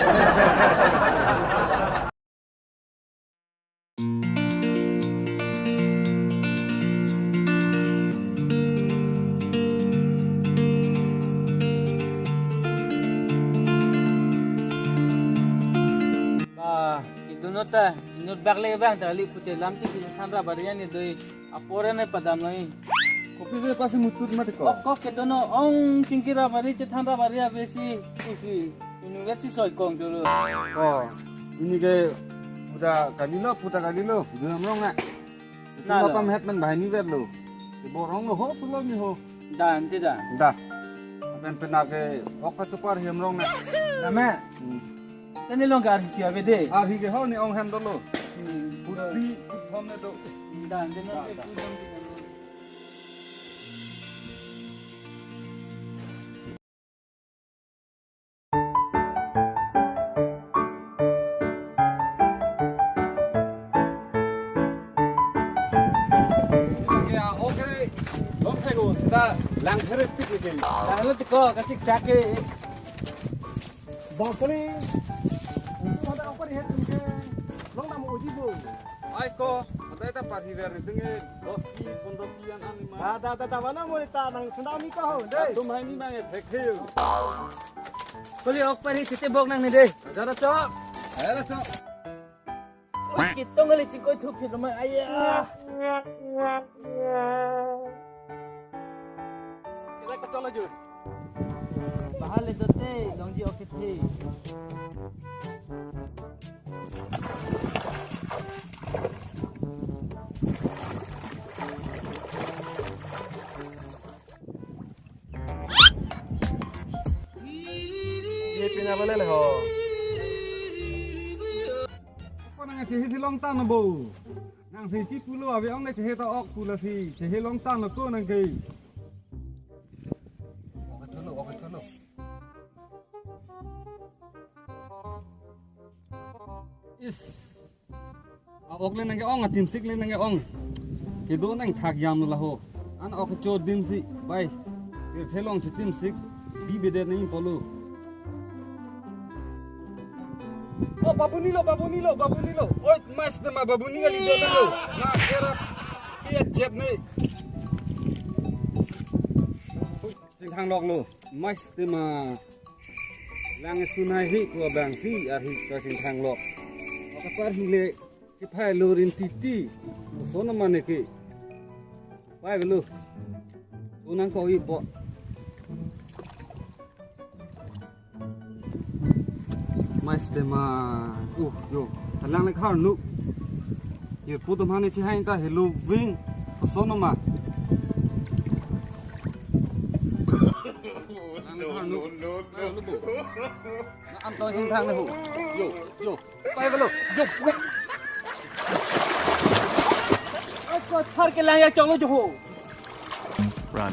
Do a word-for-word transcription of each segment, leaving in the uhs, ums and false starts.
Ba, kedun ta, inut bak le bang ta kali pute lam ti kethan ra bari ani doi apor ne padam noi. Kopi se pasi mutut mati ko. Kok kok kedun ong chingki ra bari chethan ra bari abesi kusi. Inut si soi kong dulu. Ko, ini ke puta kali lo, puta kali lo, dun amrong na. Itu Na lo. Apa mehet men bahini ver lo. Iborong lo ho, pulo ni ho. Dan ti dan. Dah. Pen pen ake ok kachupar hem rong na. Nama. Hmm. Tani long gar hisia bede. Arhi ke ho ni ong hem dolo. Hmm. Putri, puthom ne do. Dan ti na. Dah, dah. Ya, okay. Long thek o, ta lang thek tik ke. Lang lo tiko, kasik sak ke. Bakali. Itu ada apa di head ke? Long nam uji bo. Ai ko, ada ta parhi ver denge, dos ki, pondro ki an an ma. Da, da, da, da, mana mo ta nang sendal mi ko ho, dei. Tum hai ni mang e thek he. Kali ok parhi site bok nang ni dei. Jara cho. Ayo la cho. Oi, kitong kali chingkoi thup phit ma. Aya. Kita ke cholo jur. Bahal le dote, longji ok the. Ye pina bale le ho. Ko nang chehi si long tan bo. Nang si chi pulo ave ong ne chehi ta ok pulo si chehi long tan ko nang ke. Is. A-ok le nang ke-ong, atimsik le nang ke-ong. Kedo nang thak jam lo laho. An ok cho dimsi, bai. Pirthe long chitimsik, bi bede nang polo. Oh, babuni lo, babuni lo, babuni lo. Oi, mas de ma babuni kali do lo. Ma kera, iya jet ni. Sing thang lok lo. Mas tema lang sunai hi ko bang si arhi ko sing thang lok. Oka parhi le si phai lo rin titi. Sono mane ke. Pai lo. Unang ko ipo. Mas tema. Uh, yo. Talang le khar nu. Ye pu tum hani chi hai ta helo ving. Koson ma. No, no, no, no. Na am to sing thang ne ho. Yo, yo. Pai belo. Yo. Ai ko thar ke lang ya cholo jo ho. Run.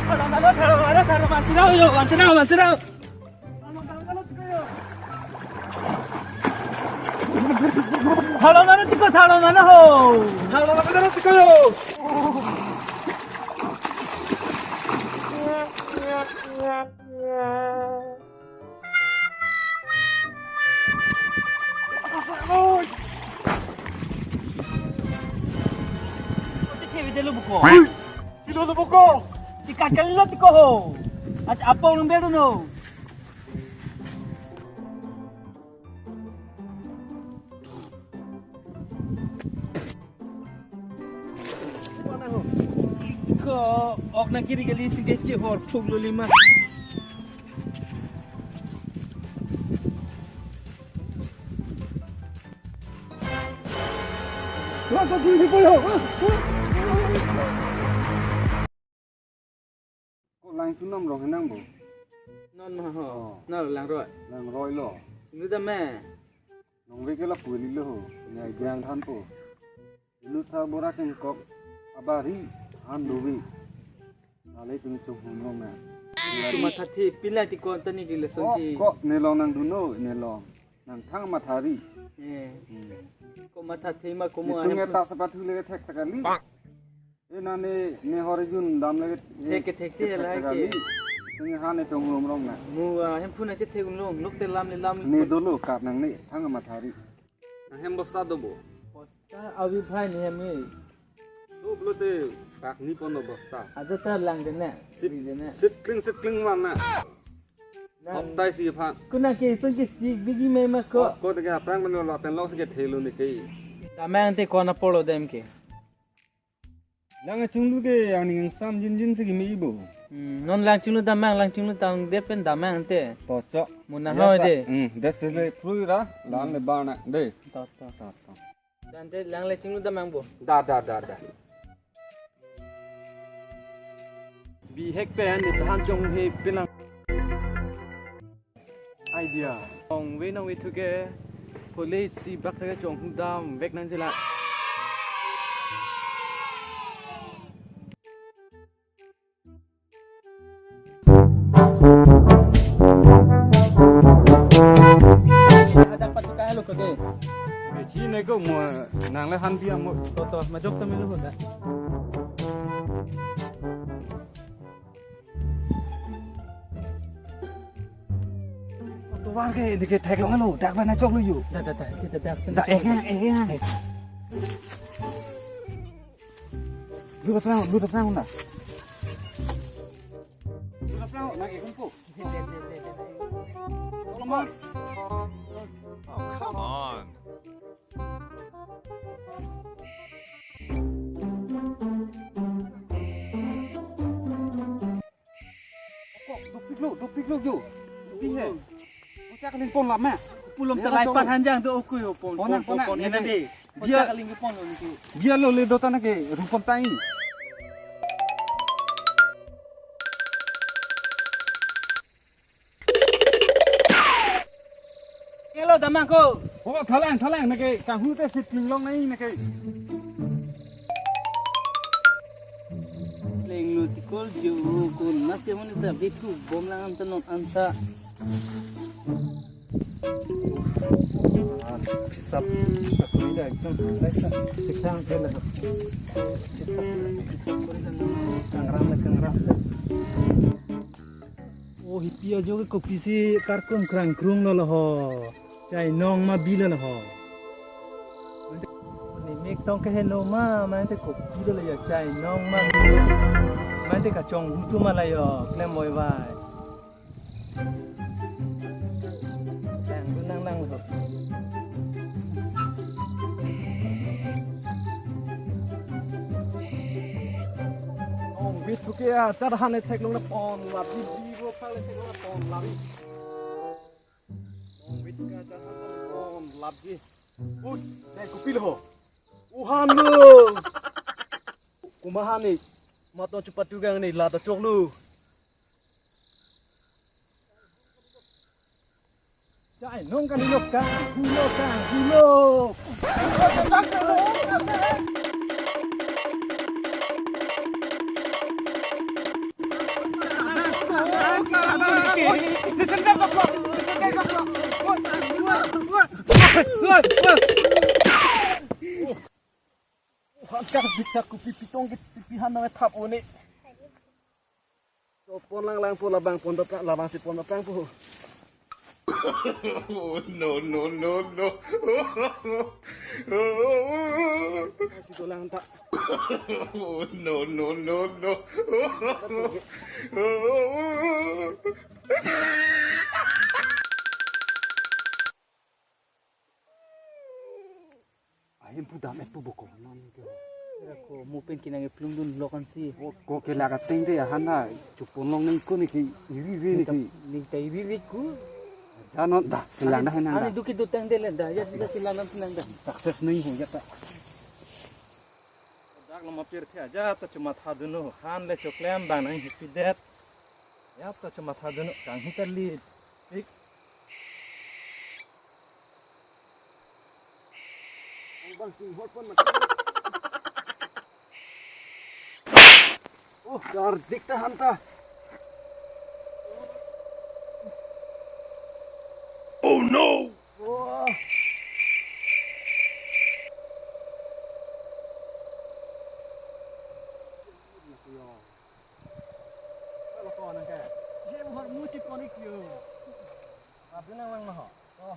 Thalo, thalo, thalo, thalo, thalo, man, thalo, yo, man, thalo, man, thalo. Thalo mane tiko, thalo mane ho. Thalo mane tiko yo. Oi. Oi, tike video lo buko. Oi. Video lo buko. Tika kali lo tiko ho. At apa ulung beru no. Ko ok na kiri kali si kece hor phuk lo lima. Ko lang tu nom rong henang bo. Non ma ho. Oh. Non lang roi. Lang roi lo. Inut dam me. Nong ve ke lapu li lo ho. Ni ai biang than po. Inut tha bora kengkok abari han do ve. Nale tung chung hum rong na. Cuma thati pila ti kon tani ke le son ti. Ko ne long nang duno ne long. Nang thang mathari. Eh. Hmm. Ko mathati ma ko mo. Itung ahem eta sepatu le thek ta kali. Eh, nane, ne hor jun dam lagi. Thek ke thek te thek la ke kali. Nangli han etum rum rong na. Mu, ah, hemphu nangchethe un long, lok te lam le lam. Ne dolo kap nangne, thang mathari. Nang hem bosta do bo. Bosta avi bhai ne hem e. Do pulote pakni pon do bosta. Ajo ta lang de ne. Sit, ri de ne. Sit kling, sit kling man na. Nang hoptai si aphan. Kuna ke sun ke si bigi me ma ko. Ko, ko de ke aphrang man lo lapen lo si ke thelo ne ke. Damang te ko-an apor lo dem ke. Lang chinglu ke aning angsam jinjin si ke me bo. Hmm, non lang chinglu damang, lang chinglu tang de pen damang te. To chok. Muna ho de. Hmm, das le phrui ra, lan le bana de. To, to. To, to. Tangte lang le chinglu damang bo. Da, da, da, da. Bihek pen ne tahan chonghe pelang. Idea. Nong ve nong ve thu ke. Kole si bak thu ke chonghu dam vek nangji la. Hadak patu kaya lo kode. Bechi ne ko mo nang le han biang mo. To, to, majok sambil lo da. Tovar ke dike theklong lo, dak bana chok lo yo. Da, da, da, kita dak. Da, eh, eh, eh. Lu ta prang, lu ta prang na. Lu ta prang na ke kumpu. Tolong, Bang. Oh, come on. Kok, dopik lo, dopik lo yo. Dopik he. Ucak ling pon lam ma. Pulom ta lai pan hanjang do oku yo pon. Pon, pon, pon, pon, pon, ini deh. Dia ucak ling pon lo niki. Dia lo le do ta na ke, rumpon tai. Kelo damang ko. Oh, thalang, thalang, nake kahu te sit ling long nai nake. Leng lo tikol jo ko nasi honi ta betu bom lang anta non anta. Pisap, aku ini ekdom pisap, pisap, pisap, pisap, kangram, kangram. O hipi ajo ke kopisi karkung krang krung lo ho. Chainong ma bi lo ho. Ne mek tong ke heno ma, ma te kopi lo ya chainong ma bi lo. Ma te kachonghu tu ma la yo, klem moi vai. Nang du nang nang lo. Ong bit thuke ya, char han e theklong na pon, la bi bi bo phale theklong na pon, la bi. Ong bit thuke ya, char han e pon, la bi. Ui, dai kopi lo. U han lo. Kuma han ni. Maton chupatu gang ni, la ta chok lo. Chainong kan lo kan, hulo kan, hulo. Hangkar bisa kopi pitong ke pipi han nang thap o ne. So pon lang lang po labang pon dapra labang si pon dapra po. Oh, no, no, no, no. Si dolang ta. Oh, no, no, no, no. Ahem pu dam et pu bokol non ke. Era ko mo pen kinang e plung dun lok an si. Ko ke laga teng de han na chupon long neng ko ni ki iri ri ni ki. Ning ta iri ri ku. Janon da kelang da henang da. Ani duki dutang de len da ya da kilang nam sinang da. Success neng ho ya ta. Dak lo mapir thia ja ta chuma tha dunu han le choklem bang nang hipi det. Ya ta chuma tha dunu kang hi ta li. Pik. Bang sing hot pon mat. Oh, kardik ta han ta. Oh no. Wah. Kalau kau nang ke. Muti konik yo. Abdi nang lang maho. Oh.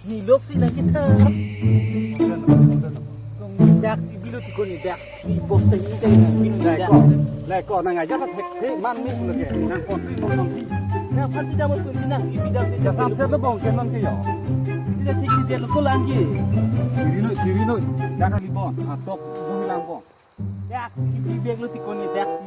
Nilok si lagi tha. Dak si bilo ti koni dak. Si bos teng ni teng ni. Lai ko. Lai ko nang aja ka thek thek man ni pulo ke. Nang kon tu kon kon si. Nang phan ti dam ko ti nang si bidam ti. Ya sam se lo bong ke non ke yo. Tidak thik si dia lo ko lang ji. Siri noi, siri noi. Dak kali bon. Ah, tok bon lang bon. Dak si bibek lo ti koni dak si.